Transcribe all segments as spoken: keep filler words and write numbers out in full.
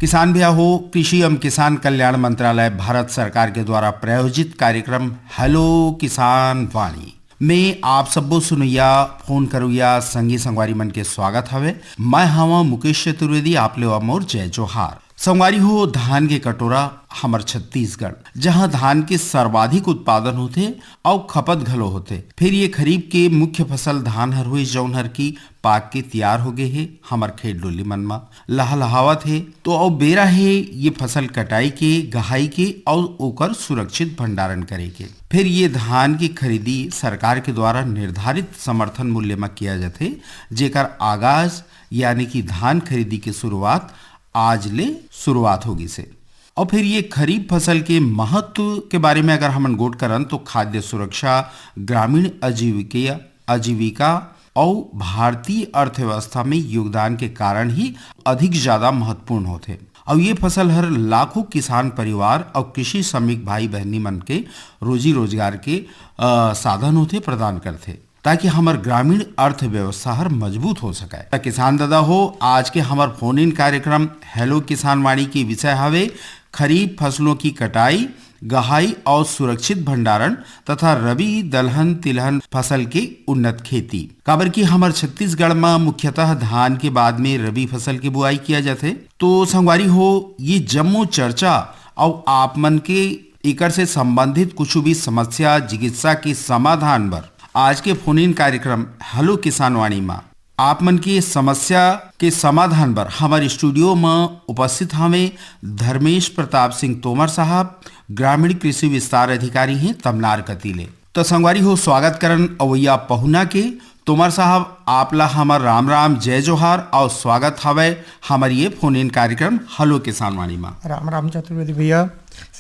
किसान भैया हो, कृषि एवं किसान कल्याण मंत्रालय भारत सरकार के द्वारा प्रायोजित कार्यक्रम हेलो किसान वाणी में आप सब्बो सुनैया, फोन करैया संगी संगवारी मन के स्वागत हवे। मैं हवा मुकेश चतुर्वेदी, आप ले मोर जय जोहार। संगवारी हो, धान के कटोरा हमर छत्तीसगढ़, जहां धान के सर्वाधिक उत्पादन होथे अउ खपत घलो होथे। फिर ये खरीफ के मुख्य फसल धान हर होइस, जौन हर की पाक के तियार हो गे हे, हमर खेत डोली मन म लहलहावत हे। तो अउ बेरा हे ये फसल कटाई के, गहाई के अउ ओकर सुरक्षित भंडारण करे के। फिर ये धान की खरीदी सरकार के द्वारा निर्धारित समर्थन मूल्य म किया जाथे, जेकर आगाज यानी कि धान खरीदी के शुरुआत आज ले शुरुआत हो गिस हे। और फिर ये खरीफ फसल के महत्व के बारे में अगर हमन गोठ करन, तो खाद्य सुरक्षा, ग्रामीण आजीविका, आजीविका अउ भारतीय अर्थव्यवस्था में योगदान के कारण ही अधिक ज्यादा महत्वपूर्ण होथे। अउ ये फसल हर लाखों किसान परिवार अउ कृषि श्रमिक भाई बहनी मन के रोजी रोजगार के, अ, साधन होथे, प्रदान करथे, ताकि हमर ग्रामीण अर्थव्यवस्था हर मजबूत हो सकय। त किसान दादा हो, आज के हमर फोन इन कार्यक्रम हेलो किसान वाणी के विषय हवे खरीफ फसलों की कटाई, गहाई और सुरक्षित भंडारण तथा रबी, दलहन, तिलहन फसल के उन्नत खेती। काबर कि हमर छत्तीसगढ़ म मुख्यतः धान के बाद में रबी फसल के बुआई किया जाथे। तो संगवारी हो, ये जम्मो चर्चा अउ आप मन के एकर से संबंधित कुछ भी समस्या, चिकित्सा के समाधान बर आज के फोन इन कार्यक्रम हेलो किसान वाणी म आप मन के समस्या के समाधान बर हमर स्टूडियो म उपस्थित हवे धर्मेश प्रताप सिंह तोमर साहब, ग्रामीण कृषि विस्तार अधिकारी हे तमनार कती ले। तो संगवारी हो, स्वागत करन अवैया पहुना के। तोमर साहब, आप ला हमर राम राम, जय जोहार अउ स्वागत हवय हमर ये फोन इन कार्यक्रम हेलो किसान वाणी म। राम राम चतुर्वेदी भैया,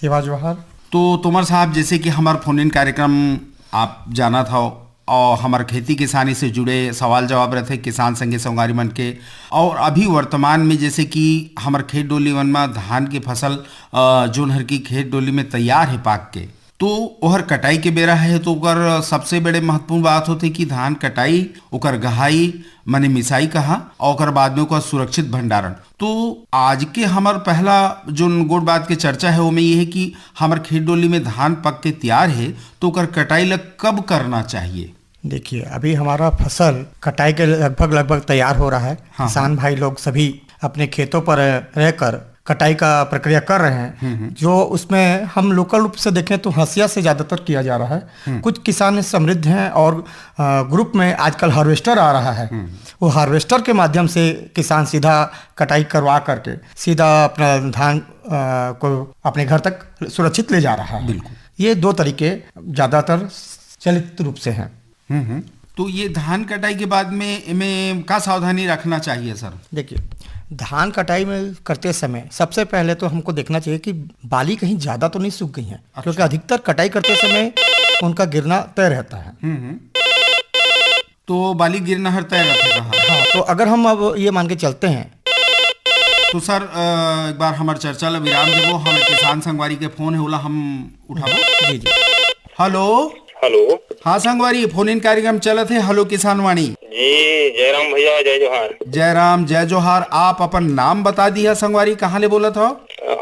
सेवा जोहार। तो तोमर साहब, जैसे कि हमर फोन इन कार्यक्रम आप जानत हव, और हमर खेती किसानी से जुड़े सवाल जवाब रहथे किसान संगी संगवारी मन के। और अभी वर्तमान में जैसे कि हमर खेत डोली मन म धान के फसल, अ, जोन हर की खेत डोली में तैयार हे पाक के, तो ओहर कटाई के बेरा हे, तो ओकर सबसे बड़े महत्वपूर्ण बात होथे कि धान कटाई, ओकर गहाई, माने मिसाई कहा, और ओकर बाद में ओकर सुरक्षित भंडारण। तो आज के हमर पहला जोन गोठ बात के चर्चा हे, ओमे ये हे कि हमर खेत डोली में धान पक के तैयार हे, तो ओकर कटाई ला कब करना चाहिए? देखिए, अभी हमारा फसल कटाई के लगभग, लगभग तैयार हो रहा है। हाँ, किसान हाँ। भाई लोग सभी अपने खेतों पर रहकर कटाई का प्रक्रिया कर रहे हैं। हम्म, हम्म। जो उसमें हम लोकल रूप से देखें तो हंसिया से ज्यादातर किया जा रहा है। हम्म। कुछ किसान समृद्ध हैं और, अ, ग्रुप में आजकल हार्वेस्टर आ रहा है। हम्म। वो हार्वेस्टर के माध्यम से किसान सीधा कटाई करवा करके सीधा अपना धान, अ, को अपने घर तक सुरक्षित ले जा रहा है। बिल्कुल। ये दो तरीके ज्यादातर चलित रूप से हैं। हम्म, हम्म। तो ये धान कटाई के बाद में इमे का सावधानी रखना चाहिए सर? देखिए, धान कटाई में करते समय सबसे पहले तो हमको देखना चाहिए कि बाली कहीं ज्यादा तो नहीं सूख गई है, अच्छा। क्योंकि अधिकतर कटाई करते समय उनका गिरना तय रहता है। हम्म, हम्म। तो बाली गिरना हर तय रहथे कहा। हाँ, तो अगर हम अब ये मान के चलते हैं। तो सर, अ, एक बार हमर चर्चा ला विराम देबो, हमर किसान संगवारी के फोन हे, ओला हम उठाबो। जी, जी। हेलो। हेलो। हाँ संगवारी, फोन इन कार्यक्रम चलत हे, हेलो किसान वाणी। जी, जय राम भैया, जय जोहार। जय राम, जय जोहार। आप अपन नाम बता दिया संगवारी, कहाँ ले बोलत हो?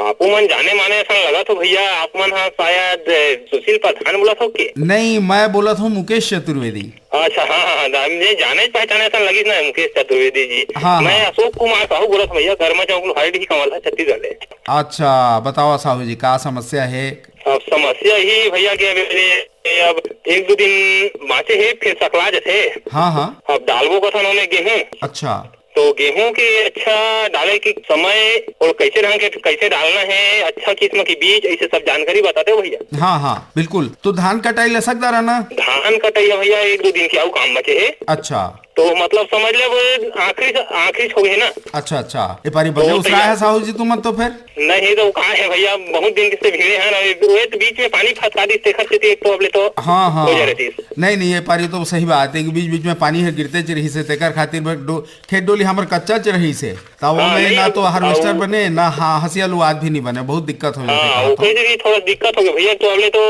आपू मन जाने माने असन लगत हो भैया, आप मन हा शायद, अ, सुशील प्रधान बोलत हो के? नहीं, मैं बोलत हूँ मुकेश चतुर्वेदी। अच्छा, हाँ, हाँ, हाँ, मुझे जाने पहचाने असन लगिस ना मुकेश चतुर्वेदी जी। हाँ, मैं हाँ। अशोक कुमार साहू बोलत हूँ भैया, कर्मा चौक लोहारी डीह कंवरधार छत्तीसगढ़ ले। अच्छा, बताओ साहू जी, का समस्या हे? अब समस्या ही भैया के अभी अब एक दो दिन बाँचे हे, फिर सकला जथे। हाँ, हाँ। अब डालबो कथन ओमे गेहूं। अच्छा। तो गेहूं के अच्छा डाले के समय और कैसे ढंग के कैसे डालना है, अच्छा किस्म के बीज, ऐसे सब जानकारी बताते हो भैया। हाँ, हाँ, बिल्कुल। तो धान कटाई लसक दारा ना? धान कटाई है भैया, एक दो दिन के आऊ काम बचे हे। अच्छा। तो मतलब समझ ले, वो आखिरी, आखिरी हो गए ना। अच्छा, अच्छा, ये पारी तो बने उसराय तैयार है साहू जी तुमन तो फिर? नहीं, तो कहाँ है भैया, बहुत दिन से भिड़े हैं ना, वो तो बीच में पानी फंसा दी, तेखर सेती एक तो अब ले तो हाँ, हाँ। हो जा रही थी। नहीं, नहीं, ये पारी तो सही बात है कि बीच बीच में पानी है गिरते च रही से, तेकर खातिर में डो-, खेत डोली हमर कच्चा च रही से, तब हाँ, ओमे नहीं, ना तो हार्वेस्टर अउ बने, ना हा-, हंसिया लुआद भी नहीं बने, बहुत दिक्कत हो जाती हाँ, है। ओकरे से भी थोड़ा दिक्कत हो गया भैया, तो अब ले तो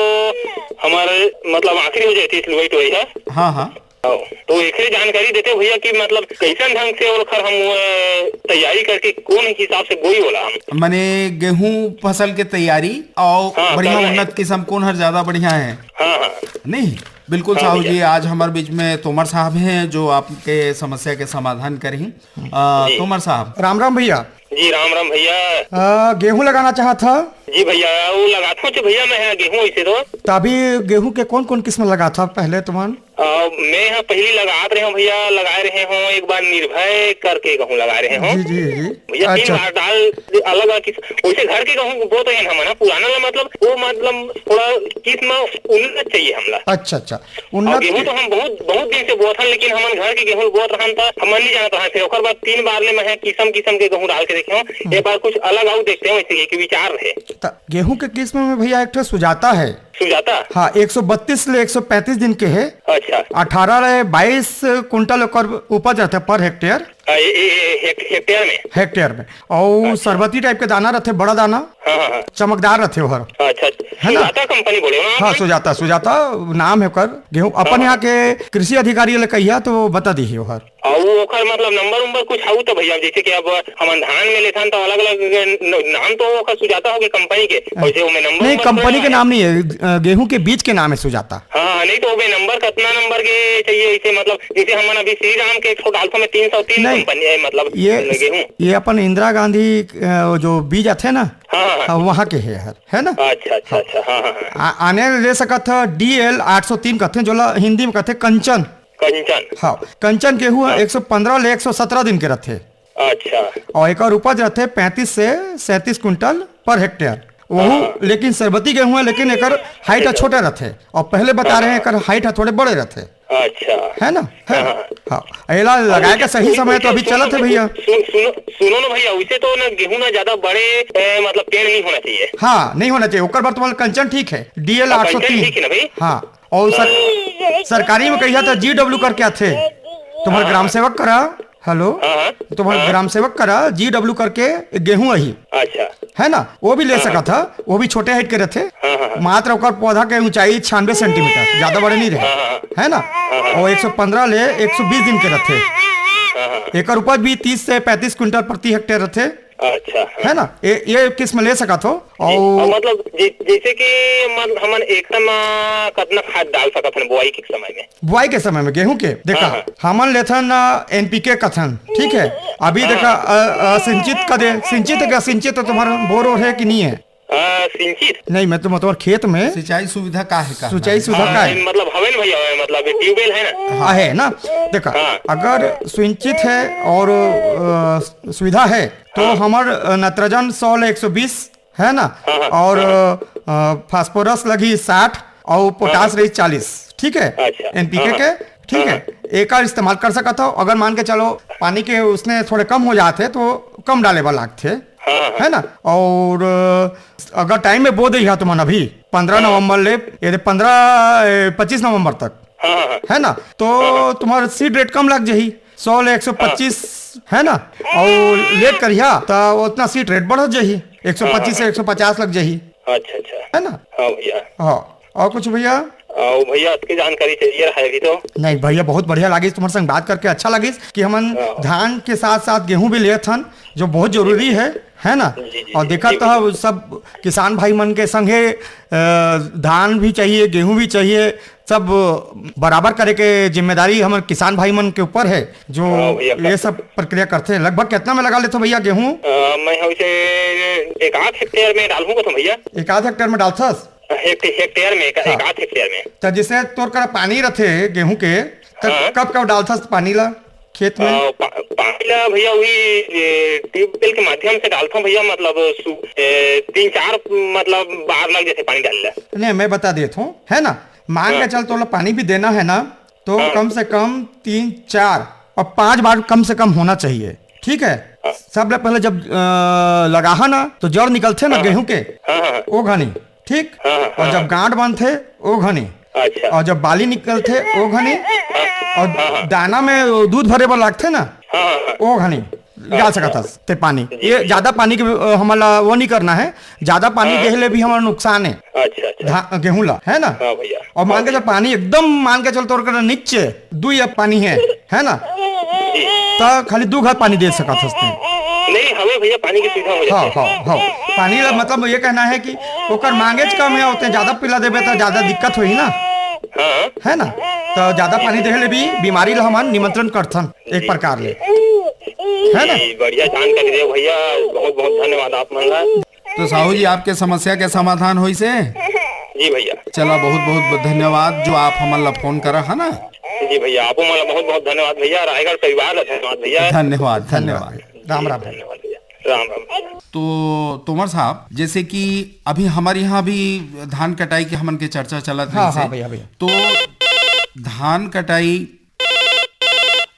हमारे मतलब आखिरी हो जाती है लुआई टुआई है। हाँ, हाँ। हाँ, तो एकरे जानकारी देते भैया कि मतलब कैसन ढंग से ओखर हम, अ, तैयारी करके कौन हिसाब से बोई वाला हम। माने गेहूं फसल के तैयारी और हाँ, बढ़िया करना है। उन्नत किस्म कौन हर ज्यादा बढ़िया है? हाँ, हाँ। नहीं, बिल्कुल हाँ, साहू भैया। जी, आज हमारे बीच में तोमर साहब हैं जो आपके समस्या के समाधान करी। अ, जी। तोमर साहब। राम राम भैया। जी, राम राम भैया। अ, गेहूं लगाना चाहत ह? जी भैया, वो लगात हूँ भैया मैं ह गेहूं वैसे तो। तो अभी गेहूं के कौन कौन किस्म लगात ह पहले तुमन? अ, मैं ह पहली लगात रहे हूँ भैया, लगाए रहे हूँ एक बार निर्भय करके गेहूं लगाए रहे हूँ। जी, जी, जी। भैया तीन अच्छा। बार डाल अलग अलग किस्म, वैसे घर के गेहूं बोत रहे हैं हम ना, पुराना ला मतलब वो मतलब थोड़ा किस्म उन्नत चाहिए हमला। अच्छा, अच्छा। और उन्नत गेहूं के तो हम बहुत, बहुत दिन से बोत हन, लेकिन हमन घर के गेहूं बोत रहन त हमन नहीं जानत रहन। फिर ओकर बाद तीन बार ले मैं किसम किसम के गेहूं डाल के देखे हूं। हम्म। एक बार कुछ अलग आऊ देखते हैं, वैसे ये कि विचार रहे। त गेहूं के किस्म में भैया एक ठो सुजाता है। सुजाता? हाँ, एक सौ बत्तीस ले एक सौ पैंतीस दिन के है। अच्छा। अठारह ले बाईस कुंटल ओकर उपज रहता है per hectare। हाँ, ये, ये, ये हेक-, हेक्टेयर में? हेक्टेयर में। और अच्छा। सरबती टाइप के दाना रहते, बड़ा दाना, हाँ, हाँ, हाँ। चमकदार रहते ओहर। अच्छा, अच्छा। है ना? सुजाता कंपनी बोले हो ना हाँ, आप? सुजाता, सुजाता नाम है ओकर। गेहूं अपन हाँ, यहाँ हाँ। के कृषि अधिकारी ले कहिया तो बता दी ओहर। और वो ओकर मतलब नंबर उम्बर कुछ आऊ तो भैया, जैसे कि अब हमन धान में लेथन तो अलग-अलग न-, नाम तो ओकर सुजाता हो गए कंपनी के, हाँ। वैसे ओमे नंबर नहीं, उम्बर कंपनी थोड़ा के है। नाम नहीं है, अ, गेहूं के बीज के नाम है सुजाता। हाँ, हाँ, नहीं तो ओमे नंबर कितना नंबर के चाहिए, इसे मतलब जैसे हमन अभी श्री राम के एक ठो डालथों में तीन सौ तीन नहीं, कंपनी है, मतलब ये, गेहूं। ये अपन इंदिरा गांधी, अ, जो बीज आथे ना, हाँ, हाँ, हाँ। हाँ, वहाँ के है हर, है ना? अच्छा, अच्छा, हाँ। अच्छा, हाँ, हाँ, हाँ। आ-, आने ले सकत ह, D L आठ सौ तीन कहथे, जोला हिंदी में कहथे कंचन। कंचन। हाँ, कंचन गेहूं ह हाँ। एक सौ पंद्रह ले एक सौ सत्रह दिन के रथे। अच्छा। और एकर उपज रथे पैंतीस से सैंतीस कुंटल per hectare। वहू, हाँ। लेकिन सरबती गेहूं है, लेकिन एकर height ह अच्छा। छोटे रथे। और पहले बता हाँ, रहे हैं, हाँ। एकर height ह थोड़े बड़े रथे। अच्छा। है ना? है। हाँ, हाँ। हाँ। एला और लगाए उसे-, का सही उसे-, समय तो उसे अभी सुनो, चलत है भैया। सुन-, सुनो, सुनो ना भैया, उसे तो ना गेहूं ना ज्यादा बड़े, ए, मतलब पेड़ नहीं होना चाहिए। हाँ, नहीं होना चाहिए। ओकर बाद तुम्हारा कंचन ठीक है, D L हाँ, आठ सौ तीन। कंचन ठीक है ना भाई? हाँ। और सर-, हाँ। सरकारी में कहिया था, G W करके आथे। तुम्हारे हाँ, ग्राम हाँ। सेवक करा, हेलो। हाँ, हाँ। तुम्हारे हाँ। ग्राम सेवक करा, G W करके एक गेहूं आही। अच्छा। है ना? वो भी ले हाँ, सकत हाँ। ह, वो भी छोटे height के रथे। हाँ, हाँ, हाँ। मात्र ओकर पौधा के ऊंचाई छियानवे सेंटीमीटर, ज्यादा बड़े नहीं रहे। हाँ, हाँ, हाँ। है ना? हाँ, हाँ। और एक सौ पंद्रह ले एक सौ बीस दिन के रथे। हाँ, हाँ। एकर उपज भी तीस से पैंतीस कुंटल प्रति हेक्टेयर रथे। अच्छा, हाँ। है ना? ये, ये किस्म ले सकत हो। जी, और और मतलब जै-, जैसे कि मन-, हमन एकता में कितना खाद डाल सकत हन बुआई के समय में? बुआई के समय में गेहूं के, देखा, हाँ, हाँ। हमन लेथन, अ, N P K कथन, ठीक है? अभी हाँ, देखा, हाँ। अ, अ, सिंचित का दे, सिंचित है क्या? सिंचित तो तुम्हारा बोर हो है कि नहीं है? अ, सिंचित? नहीं, मैं तो मतलब खेत में सिंचाई सुविधा का है, का सिंचाई है? सुविधा हाँ, का है? मतलब हवे ना भैया, हवे, मतलब ट्यूबवेल है ना? हाँ, है ना? देखा, हाँ। अगर सिंचित है और, अ, सुविधा है, तो हाँ। हमर, अ, नत्रजन सौ ले एक सौ बीस, है ना? हाँ, हाँ, और, हाँ, हाँ। अ, फास्फोरस लगी साठ और हाँ, पोटास हाँ। रही चालीस, ठीक है? अच्छा। N P K हाँ, के, हाँ। ठीक हाँ, है? हाँ। एकर इस्तेमाल कर सकत हो। अगर मान के चलो पानी के उसने थोड़े कम हो जाते तो कम डाले वाला लागथे, हाँ, हाँ, हाँ। है ना? और, अ, अगर टाइम में बो दे तुमन अभी पंद्रह हाँ। नवंबर ले, ये पंद्रह, ए, पच्चीस नवंबर तक, हाँ, हाँ, हाँ। है ना? तो हाँ, हाँ। तुम्हारा सीड रेट कम लग जाही, सौ ले एक सौ पच्चीस, हाँ। है ना? और लेट करिहा, तो उतना सीड रेट बढ़त जाही, एक सौ पच्चीस हाँ, हाँ, से हाँ। एक सौ पचास लग जाही। अच्छा, अच्छा। है ना? हाँ भैया। हाँ, और कुछ भैया? और भैया, अतके जानकारी चाहिए रहा है अभी तो। नहीं भैया, बहुत बढ़िया लागिस तुम्हारे संग बात करके, अच्छा लागिस कि हमन हाँ। धान के साथ साथ गेहूं भी लेत हन, जो बहुत जरूरी है, है ना? जी, जी, और जी, देखा जी, तो भैया। सब किसान भाई मन के संगे, अ, धान भी चाहिए, गेहूं भी चाहिए, सब बराबर करे के जिम्मेदारी हमर किसान भाई मन के ऊपर है, जो हाँ भैया, ये कर- सब प्रक्रिया करथे। लगभग कितना में लगा लेथो भैया गेहूं? अ, मैं ह उसे एक आध हेक्टेयर में डालहूँ कथों भैया। एक आध हेक्टेयर में डालथस? हेक्टे-, हेक्टेयर में, एक, हाँ। एक आध हेक्टेयर में। त जैसे तोर करा पानी रथे गेहूं के, त हाँ। कब कब डालथस पानी ला खेत में? अ, पा-, पानी ला भैया वही, ए, ट्यूबवेल के माध्यम से डालथों भैया, मतलब सु-, ए, तीन चार मतलब बार लग जाथे पानी डाले ला। नहीं, मैं बता देत हूँ, है ना? मान के हाँ। चल, तोला पानी भी देना है ना, तो हाँ। कम से कम तीन, चार और पांच बार कम से कम होना चाहिए। ठीक है, हाँ। सबले पहले जब, अ, लगाहा ना, तो जड़ निकलथे ना हाँ। गेहूं के, हाँ, हाँ, हाँ। ओ घनी, ठीक? हाँ, हाँ, और हाँ। जब गांठ बनथे, ओ घनी। अच्छा। और जब बाली निकलथे, ओ घनी। हाँ, और हाँ, हाँ। दाना में वो दूध भरे बर लागथे ना, हाँ, हाँ, हाँ। ओ घनी डाल अच्छा। सकत हस ते पानी। जी, ये जी। ज्यादा पानी के, अ, हमन ला वो नहीं करना है। ज्यादा पानी हाँ। देहे ले भी हमारा नुकसान है। अच्छा, अच्छा। धा-, गेहूं ला, है ना? हाँ भैया। और मान के हाँ चल, पानी एकदम, मान के चल, तोर कर नीचे दू या पानी है, है ना? जी। तो खाली दू घर पानी दे सकत हस ते। नहीं, हमें भैया पानी की सुविधा हो हाँ, जाती है। हाँ, हाँ। पानी ला मतलब ये कहना है कि ओकर मांगेच कम है, ओते ज्यादा पिला देबे तो ज्यादा दिक्कत होही ना, हाँ। है ना? तो ज्यादा पानी देहे ले भी बीमारी ला हमन निमंत्रण करथन एक प्रकार ले, है ना? जी, बढ़िया जानकारी दे भैया, बहुत बहुत धन्यवाद आप मन ला। तो साहू जी, आपके समस्या के समाधान होइसे? जी भैया। चला, बहुत बहुत धन्यवाद जो आप हमन ला फोन करा, है ना? जी भैया, आपो मन ला बहुत बहुत धन्यवाद भैया, रायगढ़ परिवार ला धन्यवाद भैया। धन्यवाद, धन्यवाद। राम राम। धन्यवाद भैया, राम राम। तो तोमर साहब, जैसे कि अभी हमारे यहाँ भी धान कटाई के हमन के चर्चा चलत हाँ, रहिसे, हाँ भैया, भैया। तो धान कटाई,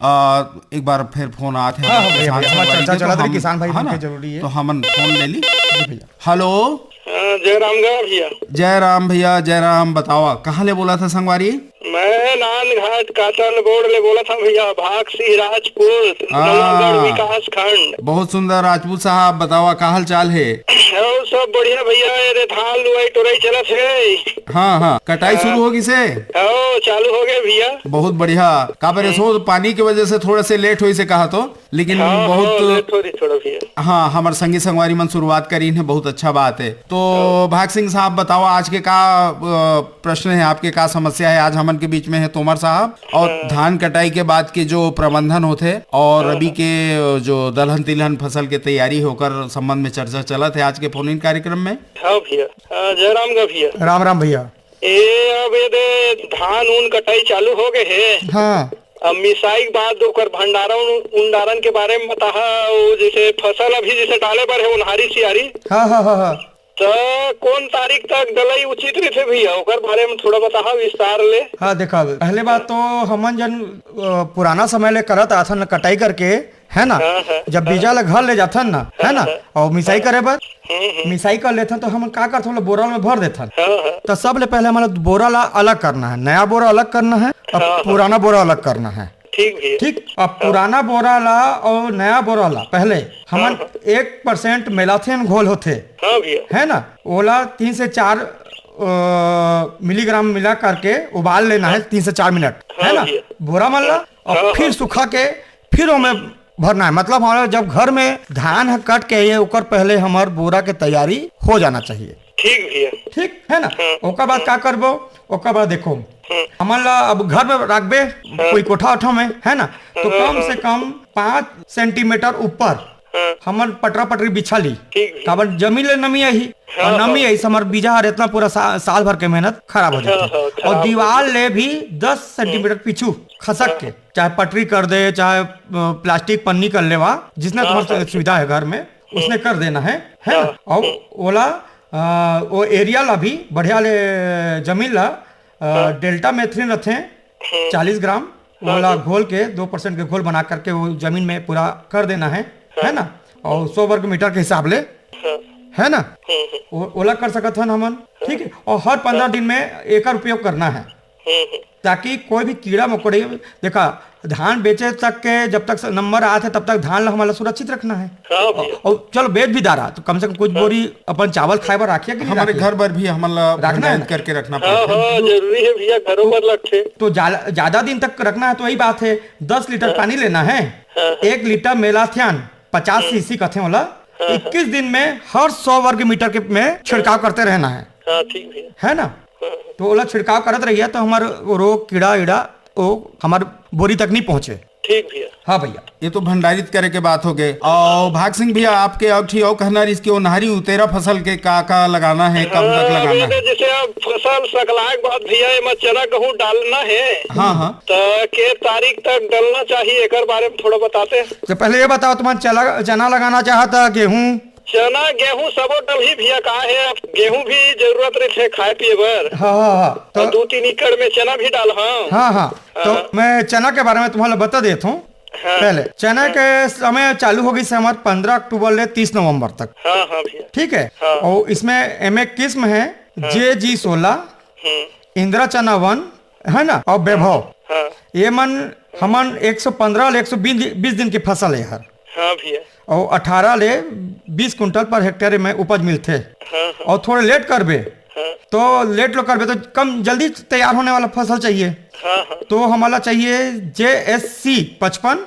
आ, एक बार फिर फोन आत है हाँ, हाँ भैया, किसान भैया, हमारे संगवारी चर्चा के, तो चलत रही, हम, किसान भाई है मन ना? के जरूरी है। तो हमन फोन ले ली। जी भैया। हेलो। हाँ, जय राम गा भैया। जय राम भैया, जय राम। बतावा, कहाँ ले बोलत हस संगवारी? मैं नांदघाट कातल गोड़ ले बोलत हूँ भैया, भाग सिंह राजपूत, हाँ। नवागढ़ विकास खंड। बहुत सुंदर राजपूत साहब, बतावा का हाल चाल है? और सब बढ़िया भैया, ये रे धान लुआई टोराई चलत है। हाँ, हाँ, कटाई हाँ। शुरू हो गई से? हाँ, चालू हो गए भैया। बहुत बढ़िया। काबर हम्म। सो पानी की वजह से थोड़ा से लेट होइसे कहा तो, लेकिन हाँ, बहुत हाँ, लेट हो रही थोड़ा भैया। हाँ, हमर संगी संगवारी मन शुरुआत करी है, बहुत अच्छा बात है। तो हाँ। भाग सिंह साहब, बताओ आज के का, अ, प्रश्न है आपके, का समस्या है? आज हमन के बीच में है तोमर साहब, और हाँ। धान कटाई के बाद के जो प्रबंधन होथे और हाँ, रबी हाँ। के, अ, जो दलहन तिलहन फसल के तैयारी है, ओकर संबंध में चर्चा चलत है आज के फोन इन कार्यक्रम में। हाँ भैया, हाँ, जय राम गा भैया। राम राम भैया। ए, अब ये दे धान ऊन कटाई चालू हो गए है। हाँ। अब मिसाई के बाद ओकर भंडारण उंडारण के बारे में बताहा, वो जैसे फसल अभी जैसे डाले बर है ओन्हारी सियारी। हाँ, हाँ, हाँ, हाँ। तो कौन तारीख तक डलई उचित रहिथे भैया, ओकर बारे में थोड़ा बताहा विस्तार ले। हाँ, देखा, पहले बात तो हमन जन, अ, पुराना समय ले करत आथन कटाई करके, है ना? हाँ, हाँ, जब हाँ। बीजा ला घर ले जाथन ना, है हाँ, ना? हाँ। और मिसाई हाँ। करे बर, हम्म, हम्म। मिसाई कर लेथन तो हमन का करथन, ओला बोरा में भर देथन। हाँ, हाँ। तो सबले पहले हमन ला बोरा ला अलग करना है, नया बोरा अलग करना है और हाँ, हाँ। पुराना बोरा अलग करना है। ठीक भैया। ठीक, अब हाँ। पुराना बोरा ला और नया बोरा ला पहले हमन हाँ, हाँ। एक परसेंट मेलाथियन घोल होथे, हाँ भैया। है ना? ओला तीन से चार, अ, मिलीग्राम मिला करके उबाल लेना है, हाँ। तीन से चार मिनट, है हाँ ना? भैया। बोरा मन ला हाँ। और हाँ, फिर हाँ। सुखा के फिर ओमे भरना है। मतलब हमारा जब घर में धान ह कट के आइए, ओकर पहले हमार बोरा के तैयारी हो जाना चाहिए। ठीक भैया। ठीक है ना? हाँ। ओकर बाद का करबो? ओकर बाद देखो, हाँ। हमन ला अब घर में रखबे, हाँ। कोई कोठा ओठा में, है ना? तो हाँ, कम हाँ। से कम पाँच सेंटीमीटर ऊपर हाँ। हमन पटरा पटरी बिछा ली। ठीक भैया। काबर जमीन ले नमी आही, हाँ, और नमी हाँ। आही से हमर बीजा हर इतना पूरा सा-, साल भर के मेहनत खराब हो हाँ, जाथे। हाँ, खराब और हो दीवार जाथे। ले भी दस सेंटीमीटर पीछू खसक हाँ। के, चाहे पटरी कर दे, चाहे, अ, प्लास्टिक पन्नी कर लेवा, जिसने हाँ, तुम्हारे हाँ। सुविधा है घर में, उसने कर देना है, है ना? हाँ। और ओला, अ, वो एरिया ला भी बढ़िया ले जमीन ला, अ, हाँ। डेल्टा मेथ्रिन रथे, हम्म। चालीस ग्राम, हाँ, ओला हाँ। घोल के, दो परसेंट के घोल बना करके वो जमीन में पूरा कर देना है, हाँ। है ना? और सौ वर्ग मीटर के हिसाब ले, हाँ। है ना? हम्म, हम्म। ओ-, ओला कर सकत हन हमन, हाँ। ठीक है? और हर पंद्रह हाँ। दिन में एकर उपयोग करना है। हम्म, हम्म। ताकि कोई भी कीड़ा मकोड़ा, देखा, धान बेचे तक के जब तक नंबर आत है, तब तक धान ला हमन ला सुरक्षित रखना है। हाँ भैया। और, और चलो, बेच भी डारा, तो कम से कम कुछ हाँ। बोरी अपन चावल खाए बर राखिए कि नहीं हमारे राखिए? घर बर भी हमन ला रखना है भंडारित ना। करके रखना हाँ, पड़ता है। हाँ, तो, जरूरी है भैया, घरों तो, पर रखे। तो ज्यादा, ज्यादा दिन तक रखना है, तो वही बात है, दस लीटर हाँ। पानी लेना है, हाँ, हाँ। एक लीटर मेलाथियन पचास हम्म। सीसी कथे ओला, हाँ, हाँ। इक्कीस दिन में हर सौ वर्ग मीटर के में छिड़काव करते रहना है। हाँ, ठीक भैया। है ना? हाँ। तो ओला छिड़काव करत रहिए, तो हमार वो रोग, कीड़ा ईड़ा, वो हमार बोरी तक नहीं पहुँचे। ठीक भैया। हाँ भैया। ये तो भंडारित करे के बात हो गए। और भाग सिंह भैया, आपके और ठी और कहना रहिस कि ओन्हारी उतेरा फसल के का का लगाना है, कब तक हाँ, लगाना अभी तो है? जैसे अब फसल सकलाए के बाद भैया, एमा चना गहूँ डालना है। हाँ, हाँ। तो के तारीख तक डलना चाहिए, एकर बारे में थोड़ा बताते। तो पहले ये बताओ, तुम्हारा चला, चना लगाना चाहता, गेहूं, चना गेहूं सबो डलही भैया, का हे, अब गेहूं भी जरूरत रहिथे खाए पिए बर। हाँ, हाँ, हाँ। तो अउ दू तीन एकड़ में चना भी डालहूं। हाँ, हाँ। तो हाँ। मैं चना के बारे में तुम्हारा बता देता हूँ। हाँ। पहले चना हाँ। के समय चालू हो गई से हमारे पंद्रह अक्टूबर ले तीस नवंबर तक। हाँ, हाँ भैया। ठीक है। हाँ। और इसमें एमे किस्म है हाँ। जे जी सोलह, हम्म। इंदिरा चना वन, है ना, और वैभव। हाँ। ये मन हमन एक सौ पंद्रह ले एक सौ बीस दिन की फसल है हर। हाँ भैया। और अठारह ले बीस कुंटल पर हेक्टेयर में उपज मिलथे। हाँ, हाँ। और थोड़े लेट करबे हाँ। तो लेट लो करबे तो कम जल्दी तैयार होने वाला फसल चाहिए। हाँ, हाँ। तो हमारा चाहिए जे एस सी पचपन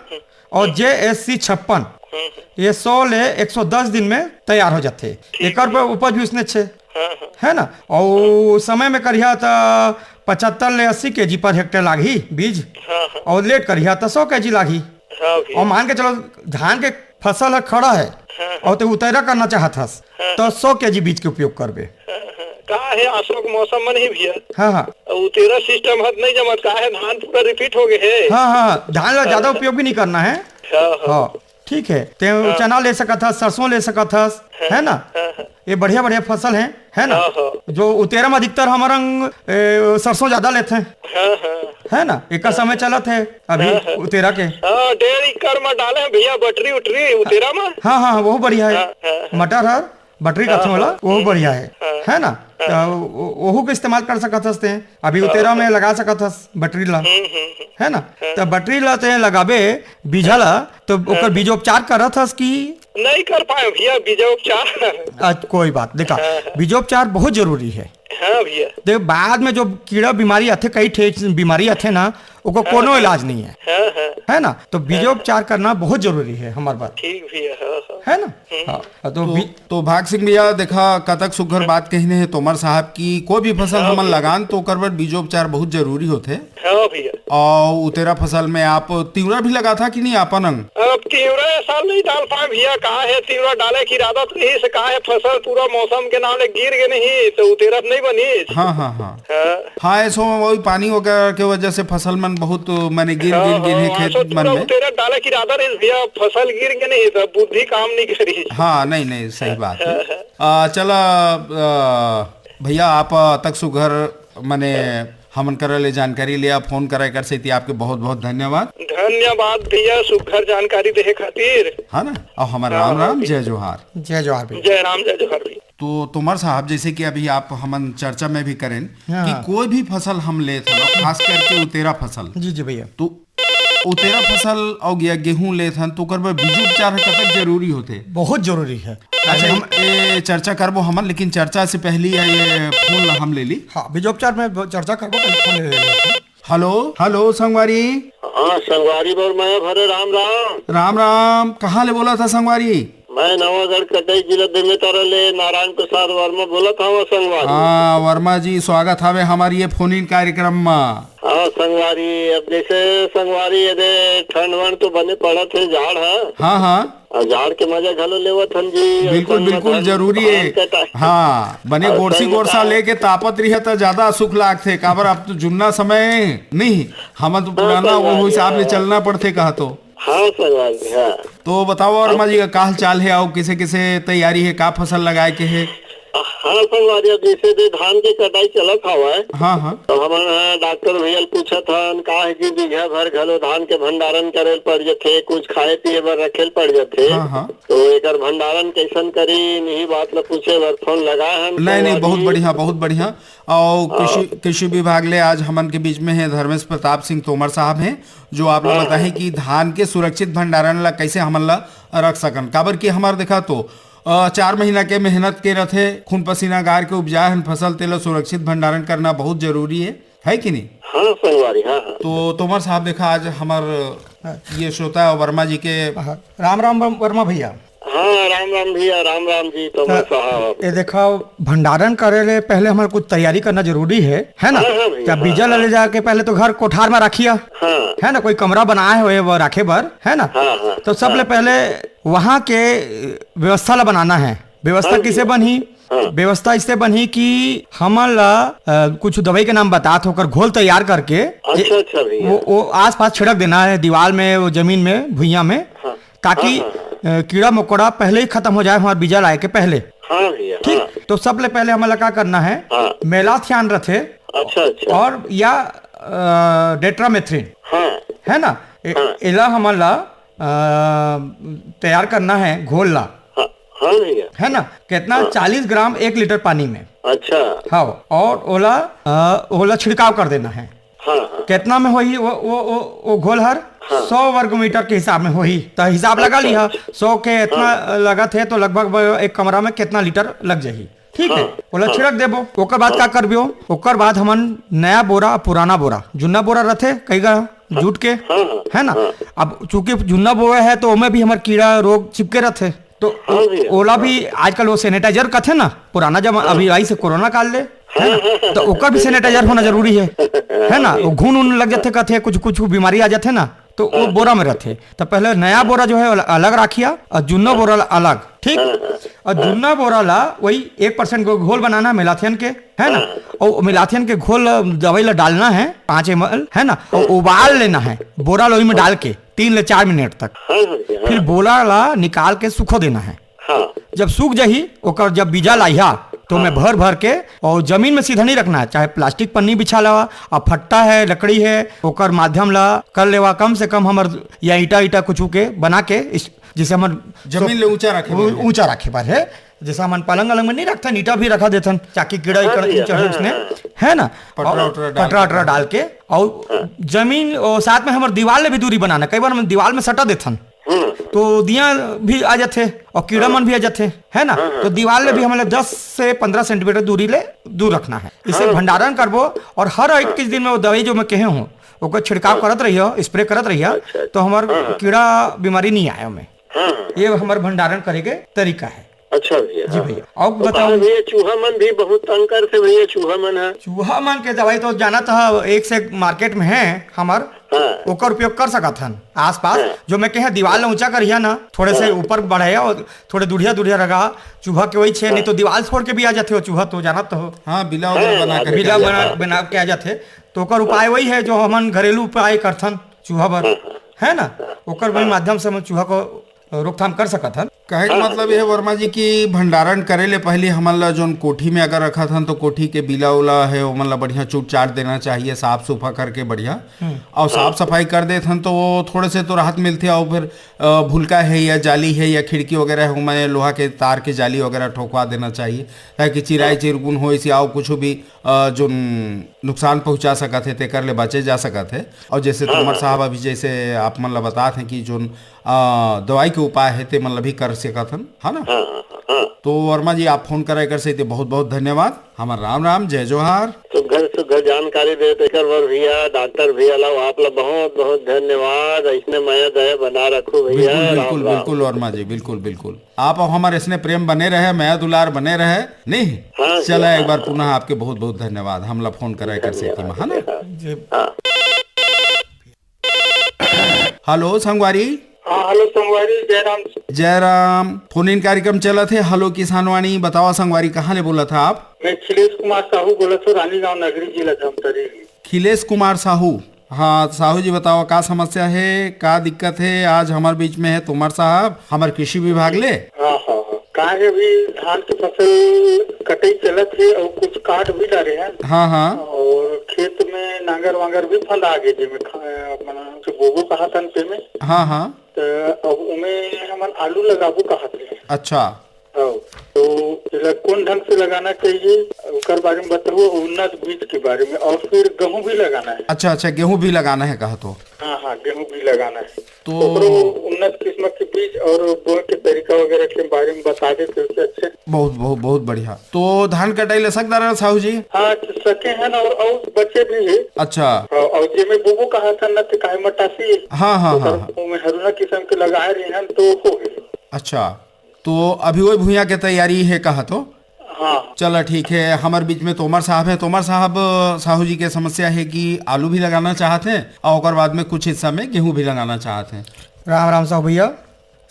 और जे एस सी छप्पन। हम्म, हम्म। ये सौ ले एक सौ दस दिन में तैयार हो जाते। ठीक एकर है। पर उपज भी उसने अच्छे हाँ, हाँ। है ना। और समय में करिया तो पचहत्तर ले अस्सी केजी पर हेक्टेयर लागही बीज। हाँ, हाँ। और लेट करिया तो सौ केजी लागही। हाँ भैया। और मान के चलो धान के फसल है खड़ा है हाँ, हाँ। और तो उतेरा करना चाहत हस हाँ, तो हाँ। सौ केजी बीज के उपयोग करबे। हाँ, हाँ। का है अशोक मौसम मन ही भैया। हाँ, हाँ। अब उतेरा सिस्टम हत नहीं जमत, का है धान पूरा रिपीट हो गए है। हाँ, हाँ, धान ला ज्यादा हाँ। उपयोग भी नहीं करना है। हाँ, हाँ। हाँ, ठीक है। ते हाँ। चना ले सकत हस, सरसों ले सकत हस, हाँ, है ना? हाँ, हाँ। ये बढ़िया बढ़िया फसल है, है ना? हाँ, हाँ। जो उतेरा में अधिकतर हमारा रंग, ए, सरसों ज्यादा लेते हैं। हाँ, हाँ। है ना? एक समय चलत है अभी हाँ, हाँ। उतेरा के। हाँ, डेढ़ एकड़ में डाले हैं भैया बटरी उटरी उतेरा में। हाँ, हाँ, वो बढ़िया है। हाँ, हाँ, हाँ। मटर हर बटरी हाँ, कथन वाला, हाँ। वो हम्म, बढ़िया है, हाँ। है ना? हाँ। तो वो-, वहू के इस्तेमाल कर सकत हस ते। अभी हाँ, उतेरा में हाँ। लगा सकत हस बटरी ला, हम्म, हम्म, हम्म। है ना? हाँ। तो बटरी ला ते लगाबे बीजा ला, तो ओकर हाँ। बीजोपचार करत हस कि? नहीं कर पाए भैया बीजोपचार। अच्छा, कोई बात, देखा, हाँ, हाँ। बीजोपचार बहुत जरूरी है। हाँ भैया। देख, बाद में जो कीड़ा बीमारी आथे, कई ठे बीमारी आथे ना, ओकर हाँ, कोनो हाँ। इलाज नहीं है। हाँ, हाँ। है ना? तो हाँ, बीजोपचार हाँ। करना बहुत जरूरी है हमारे बात। ठीक भैया, हाँ, हाँ। है ना? हम्म। हाँ। हाँ, तो तो, बी- तो भाग सिंह भैया, देखा, कतक सुघर बात कहिने हे तोमर साहब कि कोई भी फसल हाँ हमन भैया। लगान, तो ओकर बर बीजोपचार बहुत जरूरी होथे। हाँ भैया। और उतेरा फसल में आप तिवरा भी लगाथा कि नहीं आपन अंग? अब तिवरा ए साल नहीं डाल पाए भैया, का है तिवरा डाले की इरादा तो रहिस, का है फसल पूरा मौसम के नाम ले गिर गे नहीं, तो उतेरा तो नहीं बनिस। हाँ, हाँ, हाँ। हाँ। हाँ, ऐसो में वही पानी वगैरह के वजह से फसल मन बहुत, माने, गिर, हाँ, गिर गिन हाँ, हे खेत आसो मन पूरा में। उतेरा डाले की इरादा रहिस भैया, फसल गिर गे नहीं, तो बुद्धि काम नहीं करी। हाँ, नहीं, नहीं, सही बात है। हाँ, हाँ। आ, चला, आ, भैया, आप, आ, तक सुघर, माने, हमन करा ले जानकारी लिया, फोन करा, एकर सेती आपके बहुत, बहुत धन्यवाद। धन्यवाद भैया, सुघर जानकारी देहे खातिर। है ना? और हमारे हाँ, राम हाँ, राम, भैया। जय जोहार। जय जोहार भैया। जय राम, जय जोहार भैया। तो तोमर साहब, जैसे कि अभी आप हमन चर्चा में भी करेन हाँ। कि कोई भी फसल हम लेत हन, और खास करके उतेरा फसल। जी, जी भैया। तो उतेरा फसल और गे-, गेहूं लेत हन, तो ओकर बर बीजोपचार ह कतक जरूरी होथे? बहुत जरूरी है। अच्छा, हम ए चर्चा करबो हमन, लेकिन चर्चा से पहले ये फोन ला हम ले ली। हाँ, बीजोपचार में ब-, चर्चा करबो, पहले फोन ले लेते हैं। हेलो, हेलो संगवारी। हाँ, संगवारी बर मैं भरे राम राम। राम राम, कहाँ ले बोला था संगवारी? मैं नवागढ़ कटई जिला बेमेतरा ले नारायण प्रसाद वर्मा बोलत हवं संगवारी। हाँ, वर्मा जी, स्वागत हवे हमारे ये फोन इन कार्यक्रम में। हाँ संगवारी, अब जैसे संगवारी, यदि ठंड वंड तो बने पड़त हे, जाड़ ह। हाँ, हाँ। अउ जाड़ के मजा घलो लेवत हन जी। बिल्कुल, अइसन में बिल्कुल, धन जरूरी हे। धान कटाई। हाँ, बने अउ गोरसी संग गोरसा का लेके तापत रिहे त ज्यादा सुख लागथे, काबर अब तो जुन्ना समय नहीं, हमन तो हाँ, पुराना, वो संगवारी, हिसाब ले हाँ। चलना पड़थे कहा तो। हाँ संगवारी, हाँ। तो बताओ वर्मा जी, का हाल चाल हे, अउ किसे किसे तैयारी हे, का फसल लगाए के हे? हाँ संगवारी, अब जैसे दे धान के कटाई चलत हवय, हाँ, हाँ। तो हमन ह डॉक्टर भैया ल पूछत हन, का है कि बीघा भर घलो धान के भंडारण करे ल पड़ जथे, कुछ खाए पिए बर रखे ल पड़ जथे। हाँ, हाँ। तो एकर भंडारण कैसन करी, इही बात ल पूछे बर फोन लगाए हन नहीं, नहीं, संगवारी। बहुत बढ़िया, बहुत बढ़िया। और हाँ। कृषि, कृषि विभाग ले आज हमन के बीच में हे धर्मेश प्रताप सिंह तोमर साहब हे, जो आप लोग हाँ। बताए कि धान के सुरक्षित भंडारण ला कैसे हमन ला रख सकन, काबर कि हमार देखा तो अ, चार महीना के मेहनत के रथे, खून पसीना गार के उपजाए हन फसल, तेला सुरक्षित भंडारण करना बहुत जरूरी हे, है कि नहीं? हाँ संगवारी, हाँ, हाँ। तो तोमर साहब देखा, आज हमार हाँ। ये श्रोता वर्मा जी के हाँ, राम राम वर्मा भैया। हाँ, राम राम भैया, राम राम जी, तोमर हाँ, साहब। ये देखा, भंडारण करे ले पहले हमारे कुछ तैयारी करना जरूरी है, है ना? हाँ, हाँ भैया, क्या हाँ, बीजा ला हाँ। ले जाके पहले तो घर कोठार में रखिया, हाँ। है ना? कोई कमरा बनाए हुए वो रखे बर, है ना? हाँ, हाँ, तो सबले हाँ। पहले वहाँ के व्यवस्था ला बनाना है। व्यवस्था हाँ किसे जी। बनही? हाँ। व्यवस्था इससे बनही कि हमन ला, अ, कुछ दवाई के नाम बतात होकर घोल तैयार करके अच्छा, ए, अच्छा भैया। वो, वो आसपास छिड़क देना है, दीवार में, वो जमीन में, भुइयां में, हाँ। ताकि हाँ, हाँ, हाँ। कीड़ा मकोड़ा पहले ही खत्म हो जाए हमारे बीजा लाए के पहले। हाँ भैया, ठीक। हाँ। तो सबले पहले हमन ला का करना है? हाँ। मेलाथियान रथे। अच्छा, अच्छा। और या डेट्रामेथ्रिन। हाँ। है ना? ए, हाँ। एला हमन ला अ, तैयार करना है घोल ला। हाँ, हाँ भैया। है ना? कितना? हाँ। चालीस ग्राम एक लीटर पानी में। अच्छा। हाँ। और ओला अ, ओला छिड़काव कर देना है। हाँ, हाँ। कितना में होही वो वो वो, वो घोल हर? हाँ। सौ वर्ग मीटर के हिसाब में होही। तो हिसाब लगा लिहा। अच्छा। सौ के इतना हाँ। लगत है तो लगभग एक कमरा में कितना लीटर लग जाही। ठीक है। हाँ, ओला छिड़क देबो। ओकर बाद का करबियो? ओकर बाद हमन नया बोरा, पुराना बोरा, जुन्ना बोरा रथे कई गा जूट के, हाँ, हाँ, है ना? हाँ। अब चूंकि जुन्ना बोरा है तो ओमे भी हमर कीड़ा रोग चिपके रथे। तो हाँ भैया। ओला भी आजकल वो सैनिटाइजर कथे ना, पुराना जमा हाँ। अभी आई से कोरोना काल ले, है ना? हाँ, हाँ, तो ओकर भी सैनिटाइजर होना जरूरी है, है ना? हाँ भैया। वो घुन उन लग जाथे कथे, कुछ कुछ बीमारी आ जाथे ना, तो वो हाँ। बोरा में रथे। तो पहले नया बोरा जो है अल-, अलग राखिया और जुन्ना बोरा ला अलग, ठीक? हाँ, हाँ। और जुन्ना बोरा ला वही एक परसेंट घोल बनाना है मेलाथियन के, है ना? हाँ। और मेलाथियन के घोल दवाई ला डालना है पाँच एम एल, है ना? और उबाल लेना है बोरा लोई में डाल के तीन ले चार मिनट तक। हाँ, हाँ भैया, हाँ। फिर बोरा ला निकाल के सूखो देना है। हाँ। जब सूख जाही, ओकर जब बीजा लाइहा, तो ओमे हाँ। भर भर के और जमीन में सीधा नहीं रखना है, चाहे प्लास्टिक पन्नी बिछा लेवा, और फट्टा है, लकड़ी है, ओकर माध्यम ला कर लेवा, कम से कम हमर या ईटा ईटा कुछ के बना के इस, जैसे हमर जमीन ले ऊंचा रखे ऊ-, बर है। ऊंचा रखे बर है। जैसे हमन पलंग अलंग में नहीं रखथन, ईटा भी रखा देथन, ताकि कीड़ा हाँ इकड़ जी, ऊंचा हाँ, हो उसने, हाँ। है ना? पटरा और उटरा डाल पटरा के। उटरा डाल के, और हाँ। जमीन और साथ में हमर दीवार ले भी दूरी बनाना। कई बार हम दीवार में सटा देथन, हम्म। तो दिया भी आ जाथे और कीड़ा हाँ। मन भी आ जाथे, है ना? हाँ, हाँ। तो दीवार ले भी हाँ। हमन ला दस से पन्द्रह सेंटीमीटर दूरी ले दूर रखना है। इससे हाँ। भंडारण करबो और हर हाँ। इक्कीस दिन में वो दवाई जो मैं कहे हूँ, ओकर छिड़काव हाँ। करत रहियो, स्प्रे करत रहियो, अच्छा, अच्छा। तो हमर हाँ, हाँ। कीड़ा बीमारी नहीं आए ओमे। हाँ, हाँ। ये हमर भंडारण करे के तरीका है। अच्छा भैया, जी हाँ। भैया, और तो बताओ। कहा भैया, चूहा मन भी बहुत तंग करथे भैया, चूहा मन है। चूहा मन के दवाई तो जानत ह, एक से एक मार्केट में है हमर, हाँ। ओकर उपयोग कर सकत हन आसपास। हाँ। जो मैं कहे, दीवार ला ऊंचा करिया ना, थोड़े से हाँ। ऊपर बढ़ाया और थोड़े दुढ़िया दुढ़िया रगा, चूहा के वही छे, हाँ। नहीं तो दीवार फोड़ के भी आ जाथे वो चूहा, तो जानत तो हो। हाँ, बिला वगैरह हाँ, बना हाँ, करके बिला आ बना, जाता है। बना के आ जाथे। तो ओकर उपाय हाँ। वही है जो हमन घरेलू उपाय करथन चूहा बर, हाँ, हाँ। है ना? हाँ। ओकर वही हाँ। माध्यम से हम चूहा को रोकथाम कर सकत हन। कहे के हाँ, मतलब हाँ। ये है वर्मा जी कि भंडारण करे ले पहले हमन ला जोन कोठी में अगर रखत हन तो कोठी के बिला उला है ओमन ला बढ़िया चूट चाट देना चाहिए, साफ सुफा करके बढ़िया। हम्म। और हाँ। साफ सफाई कर देत हन तो वो थोड़े से तो राहत मिलथे। और फिर अ, भुलका है या जाली है या खिड़की वगैरह है ओमा लोहा के तार के जाली वगैरह ठोकवा देना चाहिए, ताकि चिराई हाँ। चिरगुन हो इसे आओ कुछ भी अ, जोन नुकसान पहुंचा सकत है तेकर ले बचे जा सकत है। और जैसे हाँ, तोमर हाँ, साहब हाँ। अभी जैसे आप मन ला बतात हैं कि जोन अ, दवाई के उपाय है ते मन ला भी कर सकत हन, है ना? हाँ, हाँ, हाँ। तो वर्मा जी, आप फोन करे कर से ते बहुत बहुत धन्यवाद। हमर राम राम, जय जोहार। सुघर सुघर जानकारी दे तेकर बर भैया, डॉक्टर भैया ला, आप ला बहुत बहुत धन्यवाद। ऐसने मया दया बना रखो भैया, बिल्कुल, राम बिल्कुल, राम। बिल्कुल वर्मा जी, बिल्कुल, बिल्कुल। आप अउ हमर ऐसने प्रेम बने रहे, मया दुलार बने रहे, नहीं? हाँ जी, चला, हाँ, एक बार हाँ। पुनः आपके बहुत बहुत धन्यवाद, हमला फोन करे कर सेती मा, है ना? धन्यवाद। जी। हाँ। हेलो संगवारी। हाँ, हेलो संगवारी, जयराम। जयराम, फोन इन कार्यक्रम चलत हे, हेलो किसानवाणी। बतावा संगवारी, कहाँ ले बोलत हा आप? मैं खिलेश कुमार साहू बोलत हूँ, रानीगांव नगरी, जिला धमतरी। खिलेश कुमार साहू, हाँ साहू जी, बतावा का समस्या हे, का दिक्कत हे? आज हमर बीच में हे तोमर साहब, हमर कृषि विभाग ले। हाँ, हाँ, हाँ। कहाँ के अभी धान के फसल कटई चलत हे और कुछ काट भी डारे हैं। हाँ, हाँ। और खेत में नांगर वांगर भी फंदा गे, जेमे खा-, अपना जो बोबो कहा तन पे में। हाँ, हाँ। त अब उमे हमन आलू लगाबो कहत रहे। अच्छा। हाँ, तो एला कौन ढंग से लगाना चाहिए, ओकर बारे में बताओ, उन्नत बीज के बारे में, और फिर गेहूं भी लगाना है। अच्छा, अच्छा, गेहूं भी लगाना है कहा तो। हाँ, हाँ, गेहूं भी लगाना है। तो ओकरो उन्नत किस्म के बीज और बोए के तरीका वगैरह के बारे में बता देते तो अच्छे। बहुत, बहुत, बहुत बढ़िया। तो धान कटाई लसक दारा साहू जी? हाँ, सके हैं ना, और, और बचे भी है। अच्छा। हाँ, और जे में बोबो कहा था ना, ते काहे मटासी। हाँ, हाँ, तो हाँ, सर, हाँ। वो में हरूना किस्म के लगाए रहे हैं, तो हो गए। अच्छा, तो अभी वही भुइयां के तैयारी है कहा तो? हाँ। चला ठीक है, हमर बीच में तोमर साहब हैं। तोमर साहब, साहू जी के समस्या है कि आलू भी लगाना चाहत हैं और ओकर बाद में कुछ हिस्सा में गेहूं भी लगाना चाहत हैं। राम राम साहू भैया।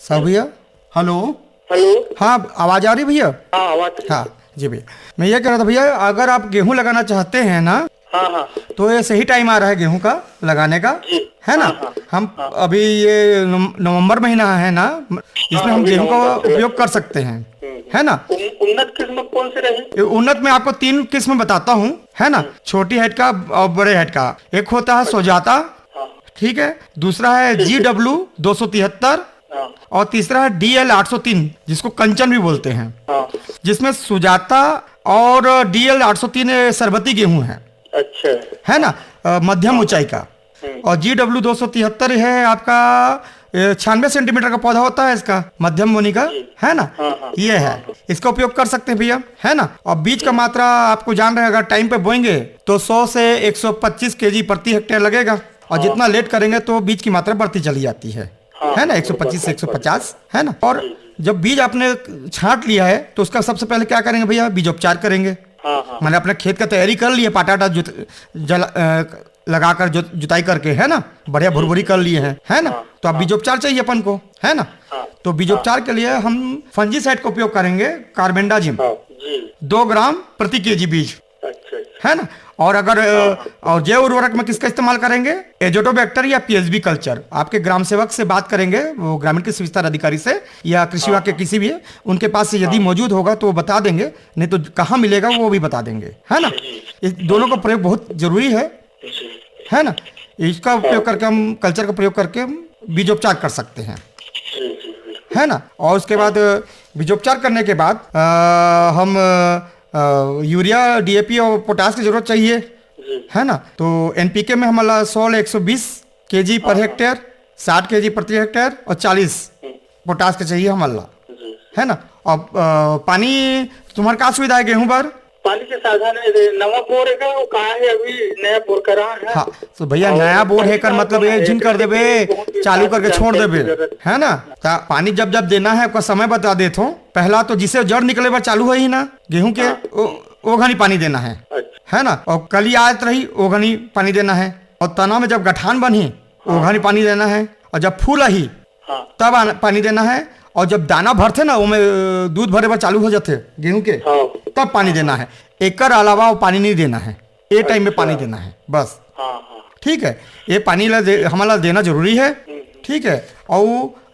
साहू भैया। हेलो। हेलो। हाँ, आवाज आ रही भैया? हाँ, आवाज। हाँ जी भैया, मैं ये कह रहा था भैया, अगर आप गेहूं लगाना चाहते हैं ना, हाँ, हाँ। तो ये सही टाइम आ रहा है गेहूं का लगाने का, जी। है ना? हाँ, हाँ। हम हाँ। अभी ये नवम-, नवंबर महीना है ना, इसमें हाँ, हम अभी गेहूं का नवंबर से उपयोग कर सकते हैं, हम्म। है ना? उन-, उन्नत किस्म कौन से रहे? ये उन्नत में आपको तीन किस्म बताता हूँ, है ना? हम्म। छोटी हाइट का और बड़े हाइट का। एक होता है अच्छा। सोजाता, हाँ। ठीक है, दूसरा है ठीक है। जी डब्ल्यू दो सौ तिहत्तर हाँ। और तीसरा है डी एल आठ सौ तीन, जिसको कंचन भी बोलते हैं, हाँ। जिसमें सुजाता और डी एल आठ सौ तीन ये शरबती गेहूं है, अच्छा। है ना, अ, मध्यम हाँ। ऊंचाई का। हम्म। और जी डब्ल्यू दो सौ तिहत्तर है आपका, ए, छियानवे सेंटीमीटर का पौधा होता है इसका, मध्यम बोनी का, जी। है ना? हाँ, हाँ। ये है, हाँ। इसका उपयोग कर सकते हैं भैया, है ना? और बीज का हम्म। मात्रा आपको जान रहे हैं, अगर टाइम पे बोएंगे तो सौ से एक सौ पच्चीस केजी प्रति हेक्टेयर लगेगा, और हाँ। जितना लेट करेंगे तो बीज की मात्रा बढ़ती चली जाती है, हाँ, है ना? हाँ, एक सौ पच्चीस से बढ़ती, एक सौ पचास, है ना? और जी, जी। जब बीज आपने छांट लिया है तो उसका सबसे पहले क्या करेंगे भैया? बीजोपचार करेंगे। हाँ, हाँ। मैंने अपने खेत का तैयारी कर लिया, पाटा वाटा जुत-, जला, अ, लगाकर जुत-, जुताई करके, है ना, बढ़िया भुरभुरी कर लिए हैं, है ना? हाँ, तो अब हाँ। बीजोपचार चाहिए अपन को, है ना? हाँ। तो बीजोपचार हाँ। के लिए हम फंजीसाइड का उपयोग करेंगे, कार्बेंडाजिम, हाँ, जी। दो ग्राम प्रति केजी बीज, अच्छा, अच्छा। है ना? और अगर, अ, हाँ, हाँ। और जैव उर्वरक में किसका इस्तेमाल करेंगे? एजोटोबैक्टर या पी एच बी कल्चर। आपके ग्राम सेवक से बात करेंगे, वो ग्रामीण कृषि विस्तार अधिकारी से या कृषि हाँ, विभाग के हाँ। किसी भी, उनके पास से यदि हाँ। मौजूद होगा तो वो बता देंगे, नहीं तो कहाँ मिलेगा वो भी बता देंगे, है ना? जी, जी। इस दोनों का प्रयोग बहुत जरूरी है, जी। है ना? इसका उपयोग हाँ। करके हम, कल्चर का प्रयोग करके हम बीजोपचार कर सकते हैं, जी, जी, बिल्कुल। है ना? और उसके बाद बीजोपचार करने के बाद, अ, हम, अ, यूरिया, डी ए पी और पोटाश की जरूरत चाहिए, जी। है ना? तो एन पी के में हमारा सौ ले एक सौ बीस केजी पर हाँ, हाँ। हेक्टेयर, साठ केजी प्रति हेक्टेयर और चालीस हम्म। पोटाश के चाहिए हमन ला, जी। है ना? अब, अ, पानी तुम्हारे का सुविधा है गेहूं बर? पानी के साधन है, रे, नवा बोर है का, वो कहाँ है, अभी नया बोर करा है। हाँ, तो भैया, और नया बोर है कर मतलब ये झिन कर देबे, चालू करके छोड़ देबे, है ना? ता पानी जब जब देना है, ओकर समय बता देथो। पहला तो जिसे जड़ निकले बर चालू होही ना गेहूं के, हाँ। ओ, ओ घनी पानी देना है, अच्छा। है ना? और कली आत रही, ओ घनी पानी देना है। और तना में जब गठान बनही, ओ हाँ। घनी पानी देना है। और जब फूल आही, हाँ। तब आन-, पानी देना है। और जब दाना भरथे ना, ओमे, अ, दूध भरे बर चालू हो जाथे गेहूं के, हाँ। तब पानी हाँ। देना है। एकर अलावा वो पानी नहीं देना है, ये टाइम में अच्छा। पानी देना है बस। हाँ, हाँ। ठीक है, ये पानी ला दे-, हमन ला देना जरूरी है। हम्म। ठीक है, और,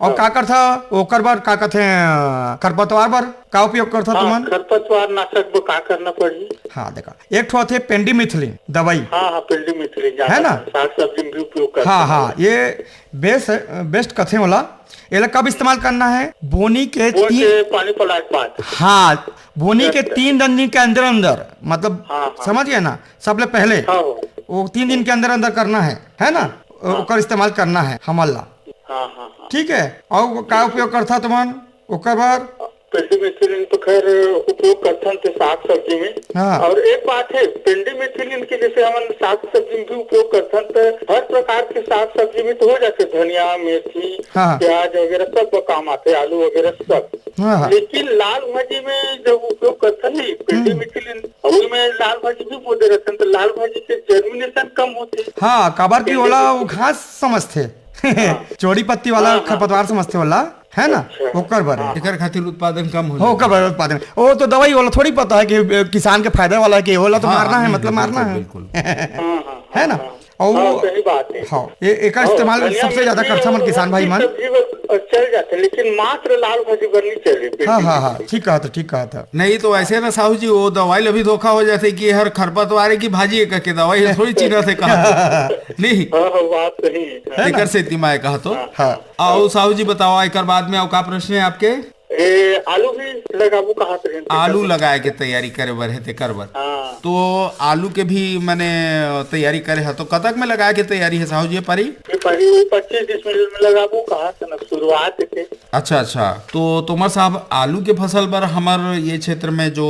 और हाँ। का करथा ओकर बर, का कहते हैं, अ, खरपतवार बर का उपयोग करथा हाँ, तुमन? खरपतवार नाशक बर का करना पड़ही? हाँ, देखा, एक ठो आथे पेंडीमिथिलिन दवाई। हाँ, हाँ, पेंडीमिथिलिन है ना? साग सब्जी में भी उपयोग करथे। हाँ, हाँ, ये बेस्ट, बेस्ट कथे ओला। एला कब इस्तेमाल करना है? बोनी के बोन तीन के पानी पलाए के बाद। हाँ, बोनी के अच्छा। तीन दिन के अंदर अंदर, मतलब, हाँ, हाँ। समझ गए ना, सबले पहले हाँ, हाँ। वो तीन दिन के अंदर अंदर करना है, है ना? हाँ। ओकर इस्तेमाल करना है हमन ला। हाँ, हाँ, हाँ। ठीक है, और का उपयोग करथा तुमन ओकर बर? पेंडीमिथिलिन तो खैर उपयोग करथन ते साग सब्जी में। हाँ। और एक बात है, पेंडीमिथिलिन के जैसे हमन साग सब्जी में भी उपयोग करथन, तो हर प्रकार के साग सब्जी में तो हो जाथे, धनिया, मेथी, हाँ। प्याज वगैरह सब काम आथे, आलू वगैरह सब। हाँ, हाँ। लेकिन लाल भाजी में जब उपयोग करथन नहीं हम्म। पेंडीमिथिलिन, और में लाल भाजी भी बोले रहथन, तो लाल भाजी के जर्मिनेशन कम होथे। हाँ, काबर कि ओला वो पेंडीमिथिलिन। घास समझथे। हाँ। चोरी पत्ती वाला हाँ, हाँ। खरपतवार समझथे ओला, है ना? अच्छा। ओकर बर। हाँ। एकर खातिर उत्पादन कम हो हो, जाथे। ओकर बर उत्पादन। वो तो दवाई वाला थोड़ी पता है कि, अ, किसान के फायदा वाला है कि ओला तो हाँ, मारना है, नहीं, मतलब बिल्कुल, मारना है। बिल्कुल। हाँ, हाँ, है ना? हाँ, और हाँ, वो सही बात है। हाँ, ये, एकर हाँ, इस्तेमाल धनिया सबसे ज्यादा मिर्ची करथन हमर और किसान भाई मन। सब्जी बर चल जाथे, लेकिन मात्र लाल भाजी बर नहीं चले, हाँ, हाँ, हाँ, ठीक कहा था, ठीक कहा था। नहीं तो ऐसे ना साहू जी, वो दवाई ल भी धोखा हो जाथे कि हर खरपतवार की भाजी है करके दवाई ल थोड़ी चिन्हथे कहा। नहीं। हाँ, हाँ, बात सही है। है ना? एकर सेती मैं कहा तो। हाँ। हाँ। अउ साहू जी बताओ, एकर बाद में अउ का प्रश्न है आपके? ए, आलू भी लगाबो कहत रहेन, तेकर आलू बर। लगाए के तैयारी करे बर हे, तेकर बर। हाँ। तो आलू के भी मने तैयारी करे ह, तो कतक में लगाए के तैयारी हे साहू जी, ये पारी? ये पारी पच्चीस डिसमिल में लगाबो कहत हे ना, शुरुआत हे। अच्छा, अच्छा। तो तोमर साहब, आलू के फसल बर हमर ये क्षेत्र में जो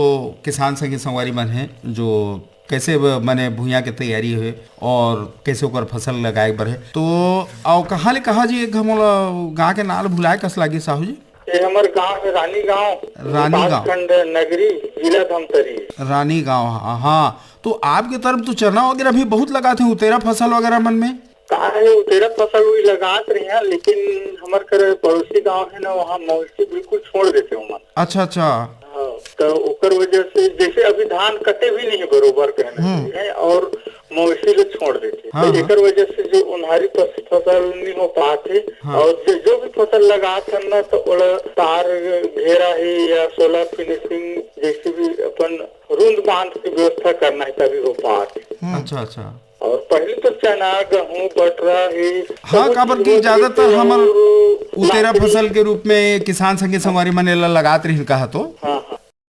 किसान संगी संगवारी मन हे, जो कैसे ब-, मने भुइयां के तैयारी हे और कैसे ओकर फसल लगाए बर हे। तो अउ कहाँ ले कहाँ जी, एक हमला गाँव के नाम भुलाए कस लागे साहू जी? ये हमर गांव हे रानी गांव, रानी गांव। विकासखंड नगरी, जिला धमतरी। रानी गांव, हाँ, हाँ। तो आपके तरफ तो चना वगैरह भी बहुत लगाथे, उतेरा फसल वगैरह मन में? का हे, उतेरा फसल भी लगात रहे हैं, लेकिन हमर कर पड़ोसी गांव हे ना, वहाँ मवेशी बिल्कुल छोड़ देथे ओमन। अच्छा, अच्छा। हाँ, तो ओकर वजह से जैसे अभी धान कटे भी नहीं बरोबर कहना हम्म। चाहिए, और मवेशी ल छोड़ देथे। हाँ, तो हाँ। एकर वजह से जो उनहारी पशु फसल नहीं हो पात हे, हाँ। और जो, जो भी फसल लगात हन ना, तो ओला तार घेरा ही या सोलर फिनिशिंग जैसे भी अपन रूंद बांध की व्यवस्था करना है, तभी हो पात हे। हम्म। अच्छा, अच्छा। और पहले तो चना, गेहूं, बटरा ही हाँ, सब काबर चीज कि होत ज्यादातर रहिस, हमर और उतेरा लाकड़ी। फसल के रूप में किसान संगे संगवारी मन एला लगात रहिन कहा तो। हाँ,